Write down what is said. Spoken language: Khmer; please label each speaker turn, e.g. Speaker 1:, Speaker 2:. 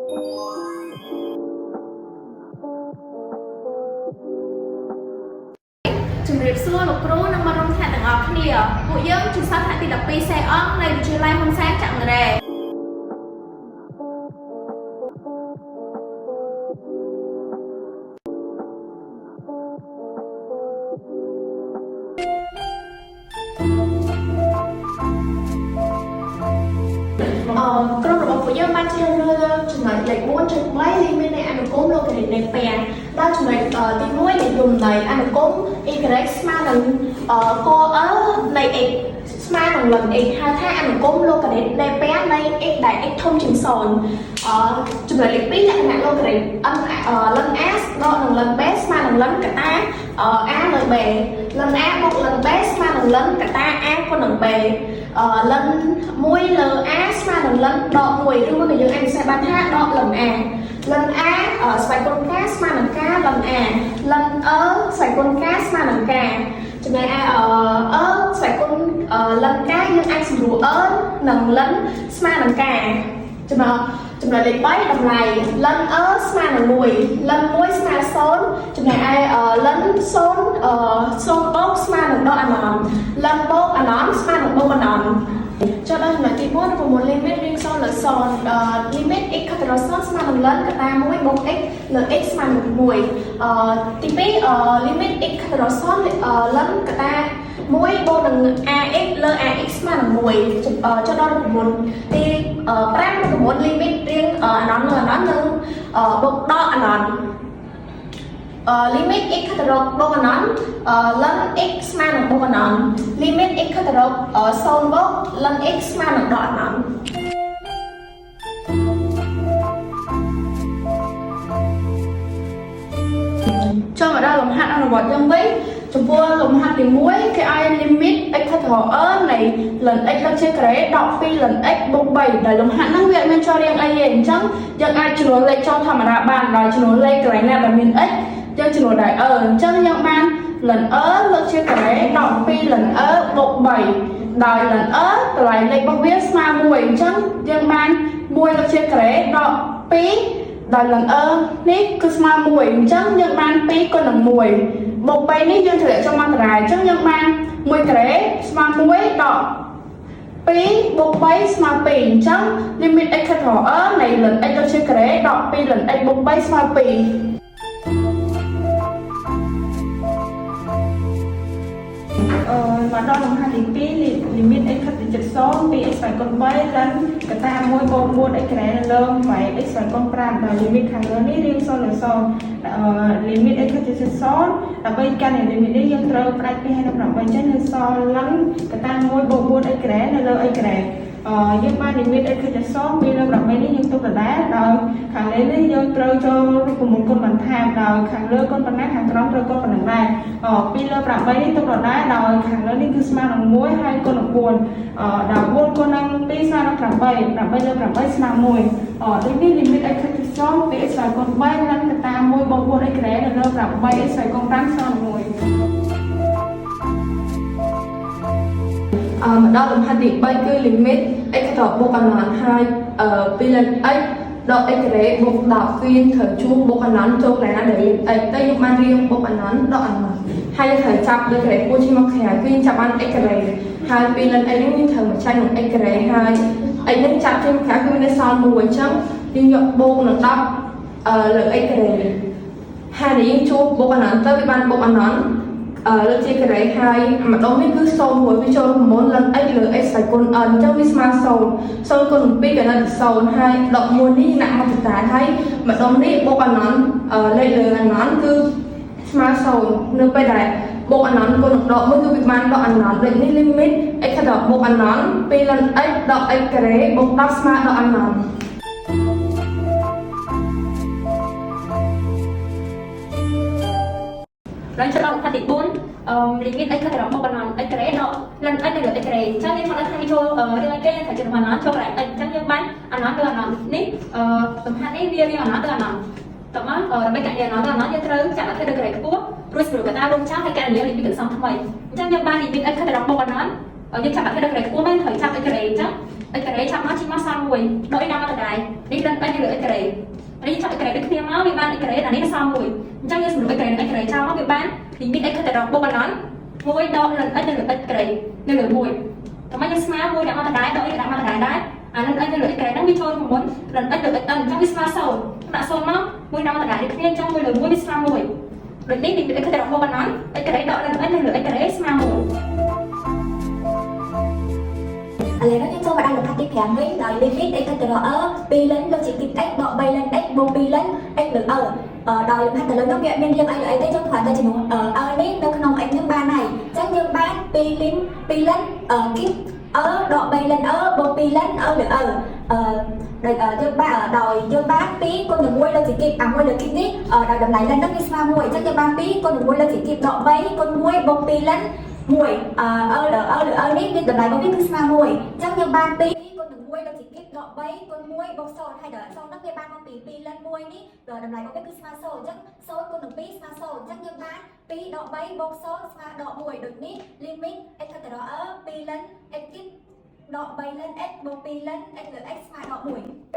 Speaker 1: ជំរាបសួរលោកគ្រូនិងមិត្តរួមថ្នាក់ទាំងអស់គ្នាពួកយើងជាសិស្សថ្នាក់ទី12សេអង្គនៃវិទ្យាល័យហ៊ុនសែនចាក់នរ៉េអឺក្រុមរបស់ពួកយើងបានជ្រើសរើសចំណុចលេខ4.3លីមីតនៃអនុគមន៍ឡូហ្គារីតនៃពែដល់ចំណុចទី1និយមន័យអនុគមន៍ y ស្មើនឹងក l នៃ x ស្មើនឹង ln x ហៅថាអនុគមន៍ឡូហ្គារីតនៃពែនៃ x ដែល x ធំជាង0អឺចំណុចលេខ2លក្ខណៈឡូហ្គារីត n ln a ដកនឹង ln b ស្មើនឹង ln កតា a លើ b ln a បូក ln b ស្មើនឹង ln កតា a គុណនឹង b អឺ ln 1លើ a ស្មើនឹង ln ដក1ឬមួយក៏យើងអាចសរសេរបានថាដក ln a ln a ស្វ័យគុណ k ស្មើនឹង k ln a ln e ស្វ័យគុណ k ស្មើនឹង k ចំណែកឯអឺ e ស្វ័យគុណ ln k យើងអាចសម្រួល e និង ln ស្មើនឹង k ចំណុចចំណុចលេខ3តម្លៃ ln e ស្មើនឹង1 ln 1ស្មើ0ចំណែកឯ ln 0អឺ0បូកស្មើនឹងដកអនន្ត ln បូកអនន្តស្មើនឹងបូកអនន្តចូលដល់ចំណុចទី4រូបមន្ត limit រៀង0លើ0 limit x ខិតទៅរក0ស្មើនឹង ln កតា1បូក x លើ x ស្មើនឹង1អឺទី2 limit x ខិតទៅរក0 ln កតា1បូកនឹង ax លើ ax ស្មើនឹង1ចូលដល់រូបមន្តទី5រូបមន្ត limit រៀងអនន្តលើអនន្តនិងបូកដកអនន្ត limit x ខិតទៅរកបូកអនន្ត ln x ស្មើនឹងបូកអនន្ត limit x ខិតទៅរក0បូក ln x ស្មើនឹងដកអនន្ត
Speaker 2: ចូលមកដល់លំហាត់អនុវត្តយើងវិញចំពោះលំហាត់ទី1គេឲ្យ limit x ខិតទៅរក e នៃ ln x លើកជាការ៉េដក2 ln x បូក3ដែលលំហាត់ហ្នឹងវាអត់មានចរាងអីទេអញ្ចឹងយើងអាចជំនួសលេខចូលធម្មតាបានដោយជំនួសលេខកន្លែងណាដែលមាន x យើងជំនួសដោយ e អញ្ចឹងយើងបាន ln e លើកជាការ៉េដក2 ln e បូក3ដោយ ln e តម្លៃលេខរបស់វាស្មើ1អញ្ចឹងយើងបាន1លើកជាការ៉េដក2ដោយ ln e នេះគឺស្មើ1អញ្ចឹងយើងបាន2គុណនឹង1បូក3នេះយើងធ្លាក់ចុះមកដដែលអញ្ចឹងយើងបាន1ការ៉េស្មើ1ដក2បូក3ស្មើ2អញ្ចឹង limit x ខិតទៅ e នៃ ln x ទៅជាការ៉េដក2 ln x បូក3ស្មើ2
Speaker 3: អឺមកដល់លំហាត់ទី2 limit x ខិតទៅជិត0 2x ស្វ័យគុណ3 ln កតា1បូក 4x ការ៉េនៅលើ 8x ស្វ័យគុណ5ដោយ limit ខាងលើនេះរៀង0លើ0អឺ limit x ខិតទៅជិត0ដើម្បីកាន់ limit នេះយើងត្រូវផ្ដាច់2ហើយនឹង8ចេញនៅសល់ ln កតា1បូក 4x ការ៉េនៅលើ x ការ៉េអឺយើងបាន limit x ខិតទៅ0 2លើ8នេះយើងទុកដដែលដោយខាងលើនេះយើងត្រូវចូលរូបមន្តគុណបន្ថែមដោយខាងលើគុណប៉ុណ្ណាខាងក្រោមត្រូវគុណប៉ុណ្ណឹងដែរអ2លើ8នេះទុកដដែលដោយខាងលើនេះគឺស្មើនឹង1ហើយគុណនឹង4អដល់4គុណនឹង2ស្មើនឹង8 8លើ8ស្មើ1អដូចនេះ limit x ខិតទៅ0 2x ស្វ័យគុណ3 ln កតា1បូក 4x ការ៉េនៅលើ 8x ស្វ័យគុណ5ស្មើនឹង1
Speaker 4: អឺមកដល់លំហាត់ទី3គឺ limit x ខិតបូកអនន្តហើយអឺ2 ln x ដក x ការ៉េបូក10គឺយើងត្រូវជួសបូកអនន្តចូលកន្លែងណាដែលមាន x ទៅយើងបានរៀងបូកអនន្តដកអនន្តហើយយើងត្រូវចាប់លើការ៉េពោះចេញមកក្រៅគឺយើងចាប់បាន x ការ៉េហើយ2 ln x នេះយើងត្រូវមកចាញ់នឹង x ការ៉េហើយ x នេះចាប់ចេញមកក្រៅគឺមាននៅសល់1អញ្ចឹងយើងយកបូកនឹង10អឺលើ x ការ៉េហើយដែលយើងជួសបូកអនន្តទៅវាបានបូកអនន្ត អឺលើកជាការ៉េហើយម្ដងនេះគឺ0មួយវាចូល9 ln x លើ x ស្វ័យគុណ n អញ្ចឹងវាស្មើ0 0គុណ2ក៏នៅតែ0ហើយដក1នេះដាក់មកតតាហើយម្ដងនេះបូកអនន្តលេខលើអនន្តគឺស្មើ0នៅពេលដែលបូកអនន្តគុណនឹងដក1គឺវាបានដកអនន្តដូចនេះ limit x ខិតដល់បូកអនន្ត2 ln x ដក x ការ៉េបូក10ស្មើដកអនន្ត
Speaker 5: ឡើងចូលដល់លំហាត់ទី4អឺ limit x ខិតទៅរកបូកអនន្ត x ការ៉េដក ln x នៅលើ x ការ៉េអញ្ចឹងយើងចង់ដឹងថាវាចូលរឿងអីគេយើងត្រូវជំនួសអនន្តចូលកន្លែង x អញ្ចឹងយើងបានអនន្តទៅអនន្តនេះអឺលំហាត់នេះវារៀងអនន្តទៅអនន្តតោះមកដើម្បីកណនាអនន្តទៅអនន្តយើងត្រូវចាក់អធិដល់ការ៉េខ្ពស់រួចសម្រួលកតារួមចោលហើយកណនា limit កន្សងថ្មីអញ្ចឹងយើងបាន limit x ខិតទៅរកបូកអនន្តយើងចាប់អធិដល់ការ៉េខ្ពស់មែនត្រូវចាប់ x ការ៉េអញ្ចឹង x ការ៉េចាប់មកជីមកសល់1ដក x ដល់មកដដែលនេះ ln x នៅលើ x ការ៉េ ហើយយើងចាប់ x ការ៉េដូចគ្នាមកវាបាន x ការ៉េអានេះសល់1អញ្ចឹងយើងសម្រួល x ការ៉េនិង x ការ៉េចោលមកវាបាន limit x ខិតទៅរកបូកអណន្ត1ដក ln x នៅលើ x ការ៉េនៅលើ1តោះមកយើងស្មើ1ដាក់មកដដែលដក x ដាក់មកដដែលដែរអា ln x នៅលើ x ការ៉េហ្នឹងវាចូលមុន ln x លើ x អញ្ចឹងវាស្មើ0ដាក់0មក1ដាក់មកដដែលដូចគ្នាអញ្ចឹង1លើ1វាស្មើ1ដូចនេះ limit x ខិតទៅរកបូកអណន្ត x ការ៉េដក ln x នៅលើ x ការ៉េស្មើ1
Speaker 6: ឥឡូវនេះយើងចូលមកដល់លំហាត់ទី5វិញដោយ limit x ខិតទៅរក e 2 ln លើជាគីប x ដក3 ln x បូក2 ln x លើ e អឺដោយលំហាត់ទៅលើនោះវាអត់មានរៀងអីលើអីទេយើងគ្រាន់តែចំនួន e នេះនៅក្នុង x នឹងបានហើយអញ្ចឹងយើងបាន2 ln 2 ln គីប e ដក3 ln e បូក2 ln e លើ e អឺដោយយើងបានដោយយើងបាន2គុណនឹង1លើជាគីបអា1លើគីបនេះដោយតម្លៃ ln ហ្នឹងវាស្មើ1អញ្ចឹងយើងបាន2គុណនឹង1លើជាគីបដក3គុណ1បូក2 ln 1អឺ e លើ e លើ e នេះវាតម្លៃរបស់វាគឺស្មើ1អញ្ចឹងយើងបាន2គុណនឹង1លើជាគីបដក3គុណ1បូក0ហើយដល់0ហ្នឹងវាបានមកពី2 ln 1នេះដល់តម្លៃរបស់វាគឺស្មើ0អញ្ចឹង0គុណនឹង2ស្មើ0អញ្ចឹងយើងបាន2ដក3បូក0ស្មើដក1ដូចនេះ limit x ខិតទៅរក e 2 ln x គីបដក3 ln x បូក2 ln x លើ x ស្មើដក1។